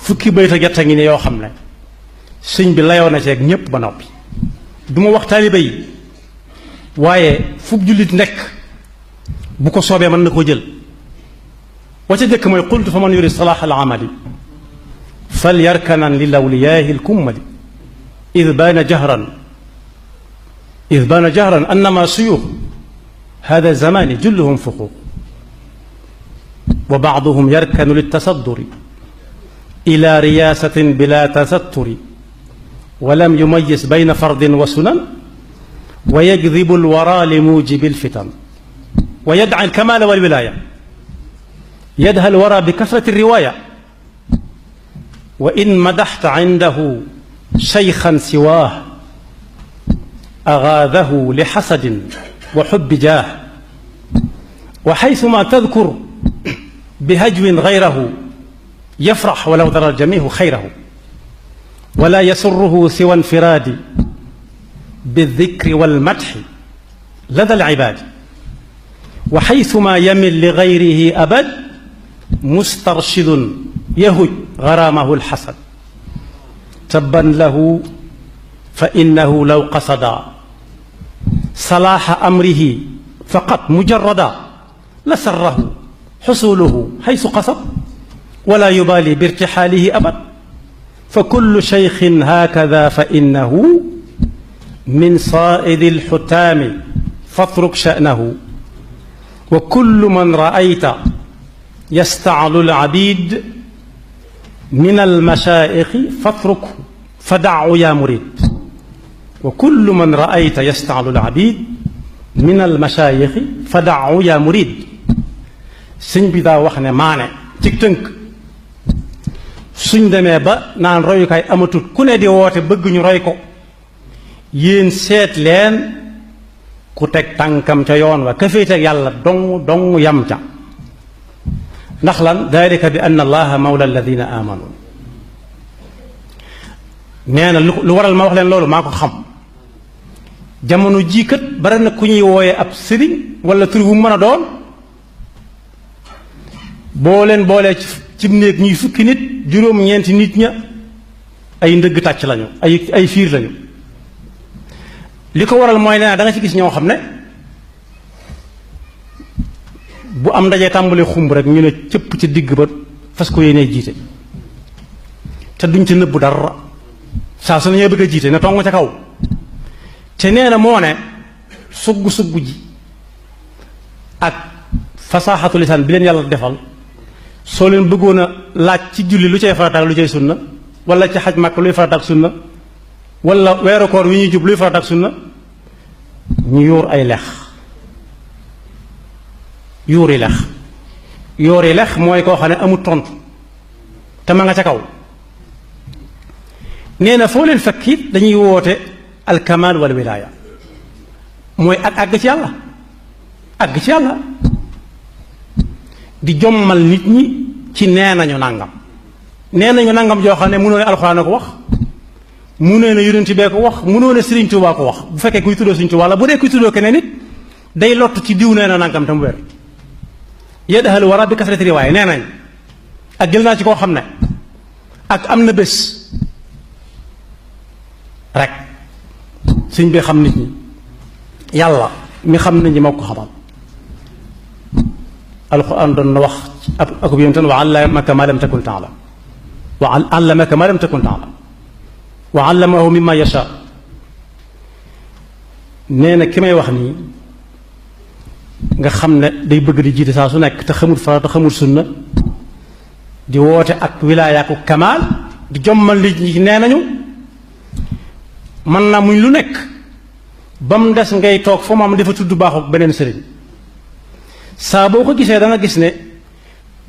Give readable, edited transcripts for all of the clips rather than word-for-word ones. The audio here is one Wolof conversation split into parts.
fukki bayt ak ñett ngi ne yoo xam ne sëñ bi layoo na ceeg ñépp ba noppi du ma wax taaliba yi waaye fu jullit nekk bu ko soobee mën na koo jël wa ca jëkk mooy qultu fa man yuri salaax al amali fal yarkanan lil awliyaahi al kummali id baana jahran annama suyuux hada zamani julluhum fuquuq wa baaduhum yarkanu liltasadduri ila riyaasatin bila tasatturi walam yumayis bayna fardin wa sunan wa yajdibu alwara li muujibi alfitan wa yadca alkamaala walwilaaya yadha alwara bi kasrati alriwaaya wa in madaxta cindahu shaykhan siwaah agaadahu li xasadin wa xubbi jaah wa xaytuma tadkur bihajwin gayrahu yafrax walaw dara aljamiicu xayrahu wala yasurruhu siwa infiraadi bildikri walmadxi lada alcibaadi wa xaytuma yamil li gayrihi abad mustarshidun yahuj garaamahu alxasad tabban lahu fa innahu law qasada salaaxa amrihi faqat mujarrada la sarrahu xusuluhu xaysu qasad wala yubaali birtixaalihi abad fa kullu shaykhin haakada fa innahu min saa'idi alxutaami fatruk sha'nahu wa kullu man ra'ayta yastaclu alcabiid min almashaayixi fatrukhu fadacu yaa murid wa kullu man ra'ayta yastaclu alcabiid min almashaayixi fadacu yaa murid sëñ bi daa wax ne maane ci tënk suñ demee ba naan royukaay amatut ku ne di woote bëgg ñu roy ko yéen seet leen ku teg tànkam ca yoon wa ka féeteeg yàlla dong yam ca ndax lan dalika bi anna allaha mawla alladina amanu nee na lu waral ma wax leen loolu maa ko xam jamono jii kat bari na ku ñuy wooyee ab sëriñ wala tur bu mën a doon boo leen boolee ci néeg ñuy fukki nit juróom-ñeenti nit ña ay ndëgg tàcc lañu ay fiir lañu li ko waral mooy nee na da nga ci gis ñoo xam ne bu am ndajee tàmbali xumb rek ñu ne cëpp ci digg ba fas ko yéenee jiite te duñ ci nëbbu dara saa su nañoo bëgg a jiite ne tong ca kaw te nee na moo ne sugg ji ak fasaaxatu lisaan bi leen yàlla defal soo leen bëggoon a laaj ci julli lu cay farata ak lu cay sunna wala ci xaj màkk luy farata ak sunna wala weeru koor wi ñuy jub luy farata ak sunna ñu yóor ay lex yóori lex mooy koo xam ne amul tontu te ma nga ca kaw nee na foo leen fekk it dañuy woote alkamal wal wilaaya mooy ak àgg ci yàlla di jommal nit ñi ci nee nañu nangam joo xam ne mënoo ne alxuraan a ko wax mënoo ne yonent bee ko wax mënoo ne Sëriñ Tuubaa ko wax bu fekkee kuy tuddoo Sëriñ Tuubaa la bu dee kuy tuddoo keneen nit day lott ci diw nee na nangam tam wér yadhal wara bi kasrati riwaaya nee nañ ak jël naa ci koo xam ne ak am na bés rek sëñ bi xam nit ñi yàlla mi xam nit ñi moo ko xamal alquran doon na wax akub yonentam wa allamaka ma lam takun taalam wa allamaka ma lam takun taalam wa allamahu mimma yasha nee na ki may wax nii nga xam ne day bëgg di jiite saa su nekk te xamul farata xamul sunna di woote ak wilaaya ak kamaal di jommal nit ñi nee nañu mën naa muñ lu nekk ba mu des ngay toog foo mu am dafa tudd baaxu beneen sëriñ saa boo ko gisee da nga gis ne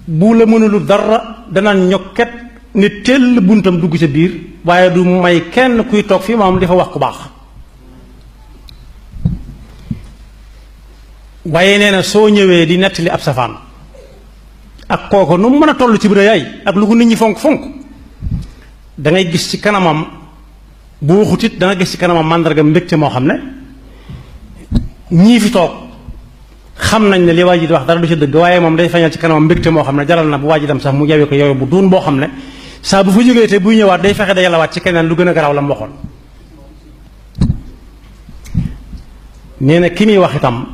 bu la mënulu dara dana ñokket ne tell buntam dugg ca biir waaye du may kenn kuy toog fii moom dafa wax ku baax waaye nee na soo ñëwee di nettali ab safaan ak kooko nu mu mën a toll ci biir yaay ak lu ko nit ñi fonk da ngay gis ci kanamam bu waxut it da nga gis ci kanamam màndarga mbégte moo xam ne ñii fi toog xam nañ ne li waa ji di wax dara du ci dëgg waaye moom day feeñal ci kanamam mbégte moo xam ne jaral na bu waa ji dem sax mu yawee ko yow bu duun boo xam ne saa bu fa jógee te buy ñëwaat day fexe da yàllawaat ci keneen lu gën a garaaw la mu waxoon. nee na ki muy wax itam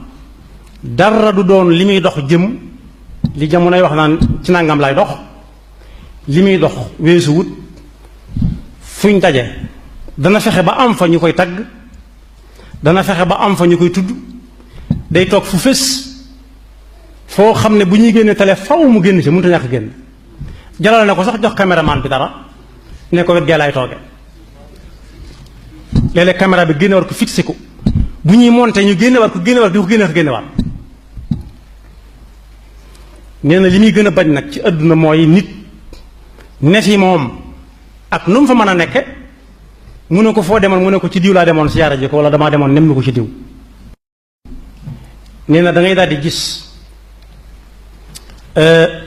dara du doon li muy dox jëm li jamonoy wax naan ci nangam lay dox li muy dox weesu wut fuñ daje dana fexe ba am fa ñu koy tagg dana fexe ba am fa ñu koy tudd day toog fu fés foo xam ne bu ñuy génne télé faw mu génn ci mënut a ñàkk génn jalal na ko sax jox caméraman bi dara ne ko wet gee laay tooge léeg-léeg caméra bi génne war ko fixé ko bu ñuy monté ñu génne war ko génne war di ko génne war nee na li muy gën a bañ nag ci àdduna mooy nit ne fi moom ak nu mu fa mën a nekke mu ne ko foo demoon mu ne ko ci diw laa demoon siyaara ji ko wala damaa demoon nem ni ko ci diw. nee na da ngay daal di gis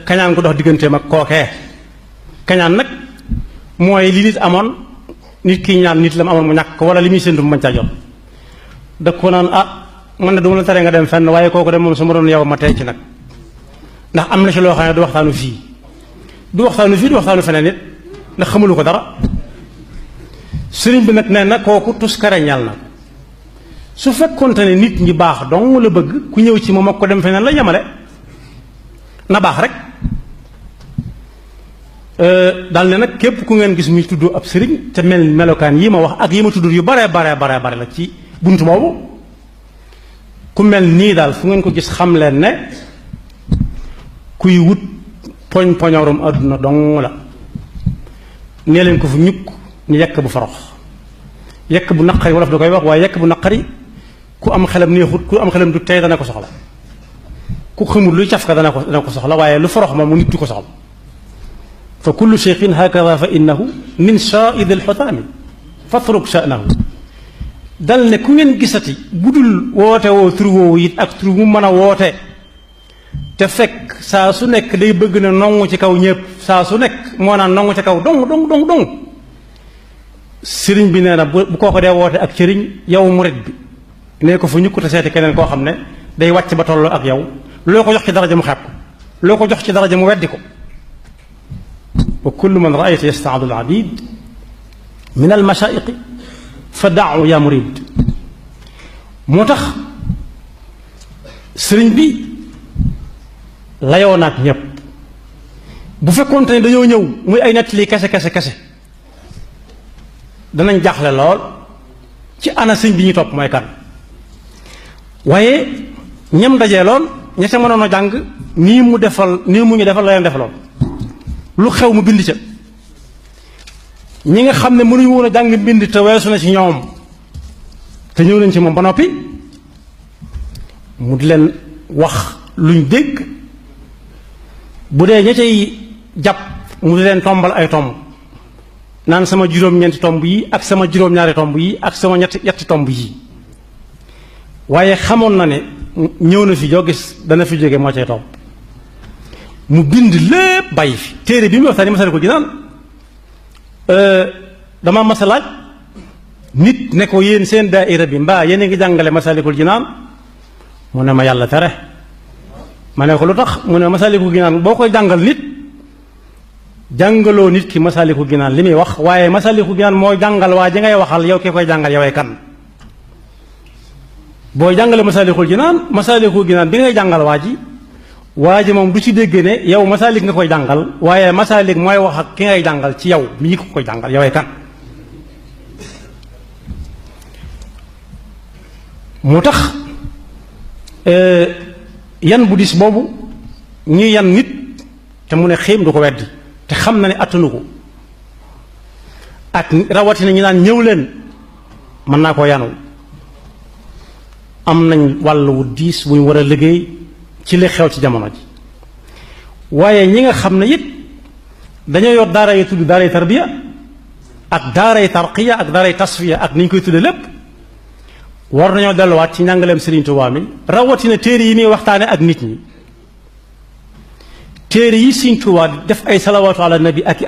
kañaan ko dox digganteem ak kookee kañaan nag mooy li nit amoon nit ki ñaan nit la mu amoon mu ñàkk ko wala li muy séntu mu bañ caa jot da ko naan man na du ma la tere nga dem fenn waaye kooku de moom su ma doon yow ma tey ci nag ndax am na ci loo xam ne du waxtaanu fii du waxtaanu feneen nit ndax xamulu ko dara sëriñ bi nag nee na kooku tuskare ñal na su fekkonte ne nit ñi baax dong la bëgg ku ñëw ci moom ak ko dem feneen la yemale na baax rek daal ne nag képp ku ngeen gis muy tudd ab sëriñ te mel melokaan yi ma wax ak yi ma tudd yu bare la ci bunt boobu ku mel nii daal fu ngeen ko gis xam leen ne kuy wut poñorum àdduna dong la nee leen ko fu ñukk ñu yekk bu farox yekk bu naqari wolof da koy wax waaye yekk bu naqari ku am xelam neexut ku am xelam du tey dana ko soxla ku xamul luy caf ka dana ko soxla waaye lu farox moom mu nit du ko soxla fa kullu shay'in hakada fa innahu min sha'id al-hutami fatruk sha'nahu dal ne ku ngeen gisati bu dul woote woo tur woowu it ak tur mu mën a woote te fekk saa su nekk day bëgg na nongu ci kaw ñépp saa su nekk moo naan nongu ci kaw dong sëriñ bi nee na bu kooko dee woote ak sëriñ yow murit bi nee ko fa ñukk te seeti keneen koo xam ne day wàcc ba tolloo ak yow loo ko jox ci daraja mu xeeb ko loo ko jox ci daraja mu weddi ko wa kullu man raayta yastaadu al-abid min al-mashaayiqi fa da'u ya murid moo tax sëriñ bi layoo naag ñépp bu fekkoonte ne dañoo ñëw muy ay nettali kese danañ jaaxle lool ci ana sëñ bi ñu topp mooy kan waaye ñam dajee lool ña ca mënoon a jàng nii mu ñu defal la leen defaloon lu xew mu bind ca ñi nga xam ne mënuñu woon a jàng mbind te weesu na ci ñoom te ñëw nañ ci moom ba noppi mu di leen wax luñ dégg bu dee ña cay jàpp mu di leen tombal ay tomb naan sama juróom-ñeenti tomb yi ak sama juróom-ñaari tomb yi ak sama yetti tomb yi waaye xamoon na ne ñëw na fi joo gis dana fi jóge moo cay topp mu bind lépp bàyyi fi téere bi mu waxtaan ni Masaalikul Jinaan dama mas a laaj nit ne ko yéen seen daayira bi mbaa yéen a ngi jàngale Masaalikul Jinaan mu ne ma yàlla tere ma ne ko lu tax mu ne Masaalikul Jinaan boo koy jàngal nit jàngaloo nit ki Masaalikul Jinaan li muy wax waaye Masaalikul Jinaan moo jàngal waa ji ngay waxal yow ki koy jàngal yowee kan booy jàngale Masaalikul Jinaan bi ngay jàngal waa ji moom du ci dégg ne yow Masaalik nga koy jàngal waaye Masaalik mooy wax ak ki ngay jàngal ci yow mii ko koy jàngal yowee kan moo tax yan bu dis boobu ñuy yan nit te mu ne xiim du ko weddi te xam na ne attanu ko ak rawatina ñu naan ñëw leen mën naa koo yanu am nañ wàll wu diis bu ñu war a liggéey ci li xew ci jamono ji waaye ñi nga xam ne it dañoo yor daara yi tudd daaray tarbiya ak daaray tarqiya ak daaray tasfiya ak ni ñu koy tudde lépp war nañoo delluwaat ci njàngaleem Sëriñ Tuubaa mi rawatina téere yi muy waxtaane ak nit ñi téere yi Sëriñ Tuubaa di def ay salawaatu ala nabi ak